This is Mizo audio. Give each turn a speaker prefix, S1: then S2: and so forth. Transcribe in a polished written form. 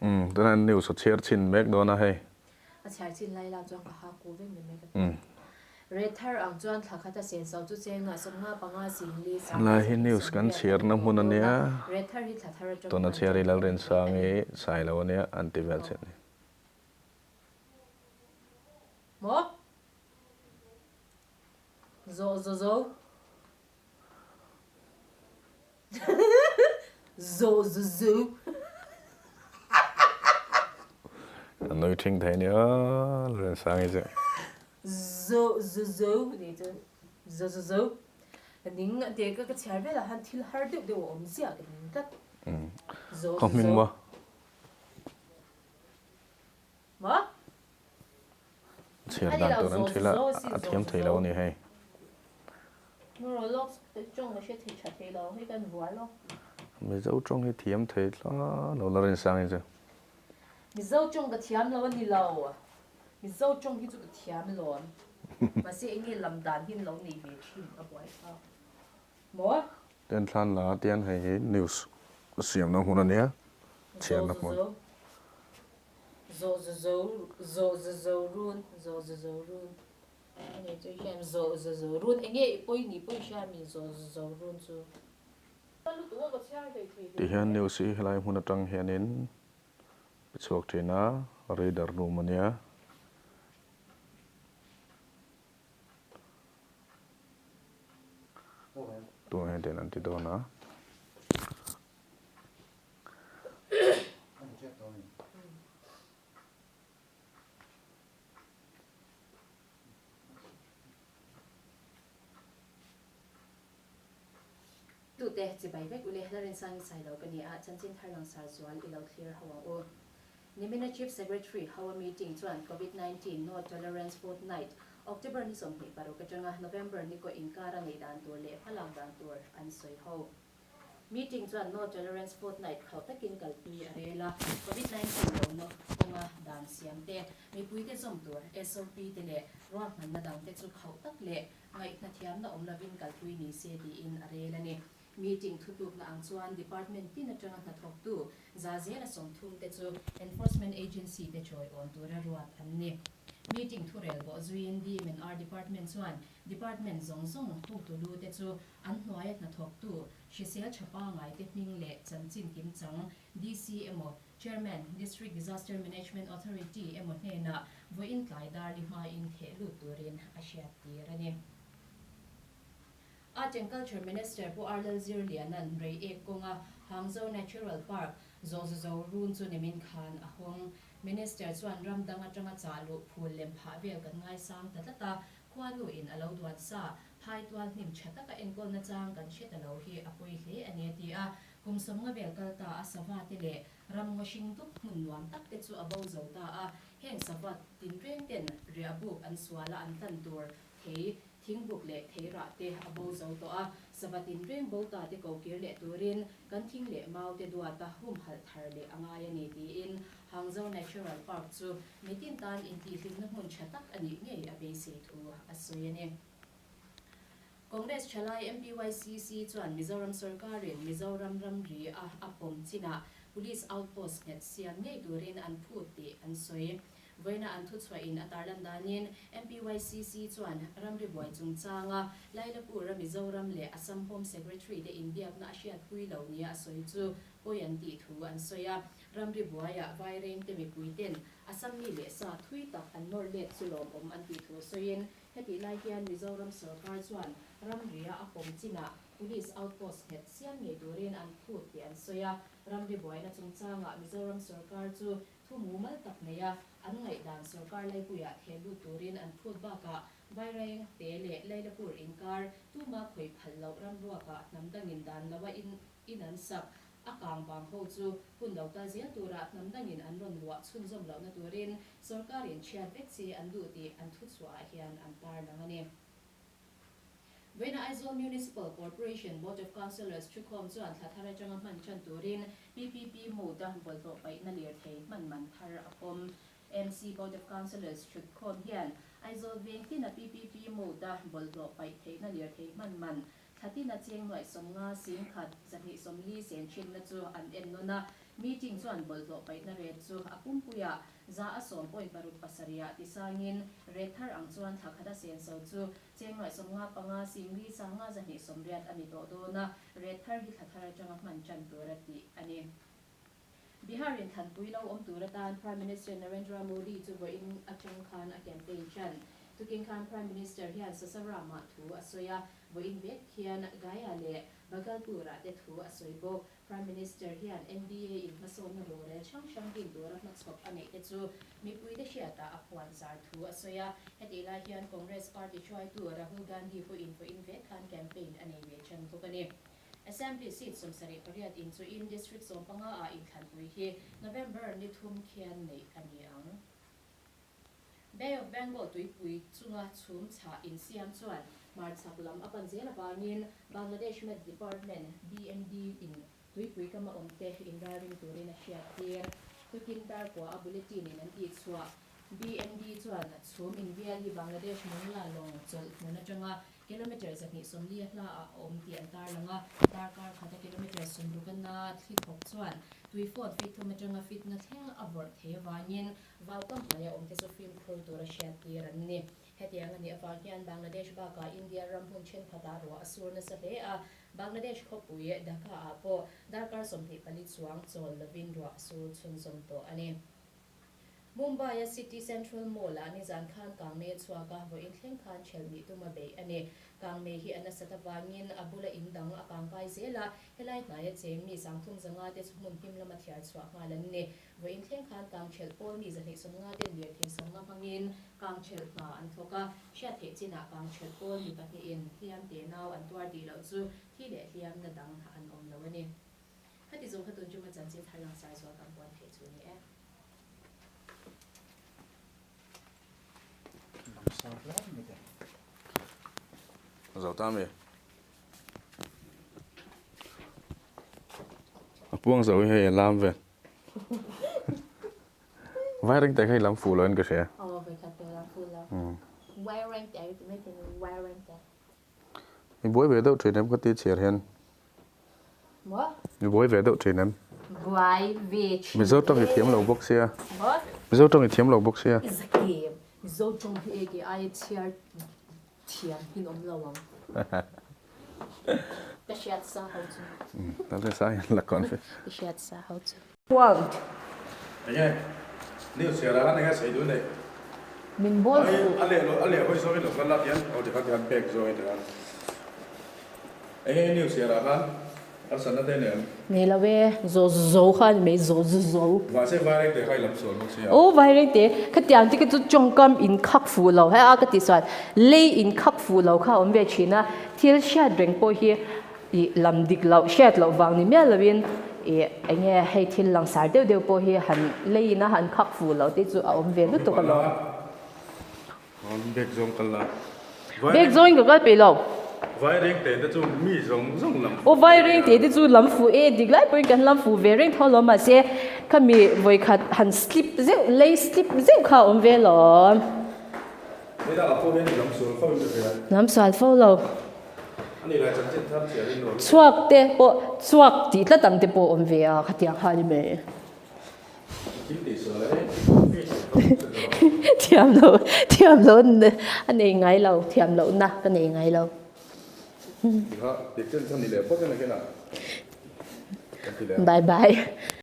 S1: Umm tunah news a chhiar chhin mek dawn a hei.
S2: A chhiar chin lai lak chuan ka ha ku vek ni mai ka ti. Red thar ang chuan thla khat a sen so chu cheng nuah 55 singli sang
S1: Helai hi news kan chhiarna hmun a nia.
S2: Red thar hi thla thar atang
S1: Tuna chhiar hi Lalrinsangi Sailo a nia an ti vel che a ni.
S2: Maw? Zo zo zo. Zo zo zo.
S1: A nui thing thei nia Lalrinsangi chu.
S2: Zo zo zo tih chu zo zo zo. Ka ning a ti ka ka chhiar velah han thil har deuh deuh a awm ziah ka ning tlat. Zo
S1: Khaw
S2: zo
S1: hming
S2: zo.
S1: maw?
S2: Maw?
S1: Chhiar dan tur an hrilh a, a thiam thei lo a ni hei. Mizo tawng hi thiam thei tlat lo la Rinsang hi chu.
S2: Mizo tawng ka thiam lo a ni lo. Mizo tawng hi chu ka thiam alawm. Mahse enge lam dan hi an lo nei ve thin a buai thlak. Maw?
S1: Ten thlan la tian hei hi news siamna hmun a nia, chhiarna hmun.
S2: Zawh za zo zawh za zo run zawh za zo run a nei chu hian zawh za zo run enge i pawi ni pawi hria mi zawh za zo run chu.
S1: Ti hian news hi helai hmun atang hianin pe chhuak thin a, reader room a nia. Tunah hian tian an ti dawn a.
S2: Tute chibai vek ule Lalrinsangi Sailo ka ni a, chanchin thar langsar zual i lo thlir ho ang u. Nimina Chief Secretary hoa meeting chuan Covid 19 No Tolerance Fortnight, October ni 26 atanga November ni kaw inkara neih dan tur leh hmalak dan tur an sawi ho. Meeting chuan No Tolerance Fortnight khauh takin kalpui a rel a, Covid 19 lohna kawnga dan siam te, mipuite zawm tur SOP te leh ruahmanna dangte chu khauh tak leh ngaihhnathiamna awm lovin kalpui ni se tiin a rel a ni. Meeting thutlukna ang chuan Department tin atanga hnathawktu za zela 30 te chu Enforcement Agency te chawiawn tura ruat an ni. Meeting thurel bawh zuiin DMNR Department chuan Department zawng zawng hotu lu te chu An hnuaia hnathawktu hrisel tha pangaite hming leh chanchin kimchang DC emaw Chairman, District Disaster Management Authority emaw hnenah vawiin tlai dar li hmain theh lut turin a hriattir a ni. Art and Culture Minister Pu Arlal Zirliana'n Reiek kawnga Hangzhou Natural Park Zawhzazo run chu nimin khan a hawng. Minister chuan ram dang atanga chah luh phul lem phah vel kan ngaisang ta tlat a, khuanu in a lo duan sa Phai tual hnim tha taka enkawlna chang kan hre ta lo hi a pawi hle a ni a ti a. Kum 50 vel kal ta a sava te leh ram ngaw hring dup hmun nuam tak te chu a bo zo ta a. Heng sava tinreng ten riah buk an sual a an tlan tur thei thingbuk leh thei rah te a bo zo tawh a. Sava tinreng bo ta te ko kir leh turin kan thing leh mau te duata humhalh thar leh a ngai a ni tiin Hangzhou Natural Park chu mitin tan intihhlimna hmun tha tak a nih ngei a beisei thu a sawi a ni. Congress thalai MPYCC chuan Mizoram sorkarin Mizoram ramri a a pawm chinah Police outpost nghet siam ngei turin an phut tih an sawi. Vawiina an thuchhuahin a tarlan danin MPYCC chuan ramri buai chungchanga Lailapur-a Mizoram leh Assam Home Secretary te inbiakna a hriatpui lo nia a sawi chu pawi an tih thu an sawi a. Ramri buaiah Vairengte mipuiten Assam mi leh sa thui tak an nawr let chu lawmawm an tih thu sawiin Hetih lai hian Mizoram sorkar chuan ramria a pawm chinah Police outpost nghet siam ngei turin an phut tih an sawi a. Ramri buaina chungchangah Mizoram sorkar chu thu mumal tak nei a, an ngaihdan sorkar laipuiah theh lut turin an phut bakah Vaireng, Te leh Lailapur inkar tuma khawih phal loh ramruakah hnam dangin dan loa in an sak A kang vang ho chu hun lo kal zel turah hnam dangin an rawn luah chhunzawm lohna turin sorkarin chhiat vek chi an duh tih an thuchhuahah hian an tarlang a ni. Vawiina Aizawl Municipal Corporation Board of Councillors thukhawm chuan thla thar atanga hman tan turin PPP mode-a bawlhhlawh paihna lirthei hman man thar a pawm. MC Board of Councillors thutkhawm hian Aizawl veng tina PPP mode-a bawlhhlawh paih theihna lirthei hman man Thlatin a cheng nuaih 50 sing khat 240 sen thinna chu an en nawn a. Meeting chuan bawlhhlawh paihna ret chu a pumpuiah 110.67 ah tisangin ret thar ang chuan thla khata senso chu cheng nuaih 55 singli sanga 280 a ni tawh dawn a, ret thar hi thla thar atanga hman tan tur a tih a ni. Bihar in thlanpui lo awm tur atan Prime Minister Narendra Modi chu vawiin atang khan a campaign tan. Tukin khan Prime Minister hian Sasaram-ah thu a sawi a, vawiin vek khian Gaya leh Bhagalpur-ah te thu a sawi bawk. Prime Minister hian NDA in hmasawnna rorel hrang hrang din tura hmachhawp a neih te chu mipuite hriatah a puan zar thu a sawi a. Hetih lai hian Congress party hruaitu Rahul Gandhi pawhin vawiin vek khan campaign a nei ve tan bawk a ni. Assembly seat 78 inchuhin District 15 ah inthlanpui hi November ni thum khian neih a ni ang. Bay of Bengal tuipui chunga chhum chhah insiam chuan hmarchhak lam a pan zel avangin Bangladesh Met Department, BMD, in tuipui kama awmte inralring turin a hriattir. Tukin Tarkua a bulletin in an tihchhuah BMD chuan chhum invial hi Bangladesh Mongla lawng chawlh hmun atanga Kilometre 240 a hla ah a awm tih an tarlang a, darkar khata kilometre 60 a na thli thawk chuan tui fawt feet thum atanga feet nga thleng a vawrh thei avangin vaukam hnuaia awmte chu fimkhur tura hriattir an ni. Hetiang a nih avang hian Bangladesh bakah India ram hmun thenkhatah ruah a sur nasa hle a, Bangladesh khawpui Dhaka ah pawh darkar 24 chuang chawl lovin ruah a sur chhunzawm tawh a ni. Mumbai-a City Central Mall-ah nizan khan kangmei a chhuak a, vawiin thleng khan ṭhelh nih tum a beih a ni. Kangmei hi a nasat avangin a bula in dang a kangkai zel a, helai hnaia cheng mi 30 zanga te chu hmun him lama thiar chhuah nghal an ni. Vawiin thleng khan kang ṭhelh pawl mi 250 ten lirthei 50 hmangin kang ṭhelh hna an thawk a, hriat theih chinah kang ṭhelh pawl mi pahnihin hliam te nau an tuar tih loh chu thi leh hliamna dang an awm lo a ni. Heti zawng kha tun chunga chanchin thar langsar zual kan puan theih chu ni e.
S1: Zo ta mi. A puang zo hi hei a lam vel. Vai reng te kha i lam fuh lo in ka hria.
S2: Aw vai khat te lam fuh lo. Vai reng te ti mai thei ni vai reng te.
S1: I buai ve deuh thin em ka ti chhiar hian.
S2: Maw?
S1: I buai ve deuh thin em?
S2: Buai ve thin
S1: Mizo tawng i thiam lo bawk sia.
S2: Maw?
S1: Mizo tawng i thiam lo bawk sia.
S2: I zaki Mizo tawng hi ege aia chhiar thiam hin awm lo ang. Ka hriat sa ho chu.
S1: Ka hriat sa hian la kawn fe.
S2: Ka hriat sa ho chu.
S3: World.
S1: Enge news chhiar ah khan enge sawi duh nei.
S3: Min bawl fuh.
S1: A leh a leh hawi zawngin lo kal la tian aw tikhan tikhan pek zawngin tikhan enge news chhiar ah khan harsatna te nei ang.
S3: Nei lo e, zo zo kha a ni mai zo zo.
S1: Mahse vaireng te kha i lam sual bawk sia.
S3: Aw vaireng te, khatiang te khi chu tawngkam in khak fuh lo he a ka tih chuan lei in khak fuh lo kha a awm ve thin a, thil hriat reng pawh hi I lam dik loh hriat loh vang ni miah loin i eng nge hei thil langsar deuh deuh pawh hi han leiin a han khak fuh loh te chu a awm ve lutuk alawm.
S1: Bag zawng kal la.
S3: Bag zawngin ka kal peih lo.
S1: Vaireng te te chu mi zawng zawng lam
S3: fuh. Aw vaireng te te chu lam fuh e dik lai pawhin kan lam fuh ve reng tho alawm mahse khami vawikhat han slip zeuh lei slip zeuh kha a awm ve alawm. Lam sual fo lo. Chhuak te pawh chhuak tih tlat ang te pawh awm ve a khatiang kha a ni mai. Thiam lo thiam lo a nei ngai lo thiam lohna ka nei ngai lo. Bye bye.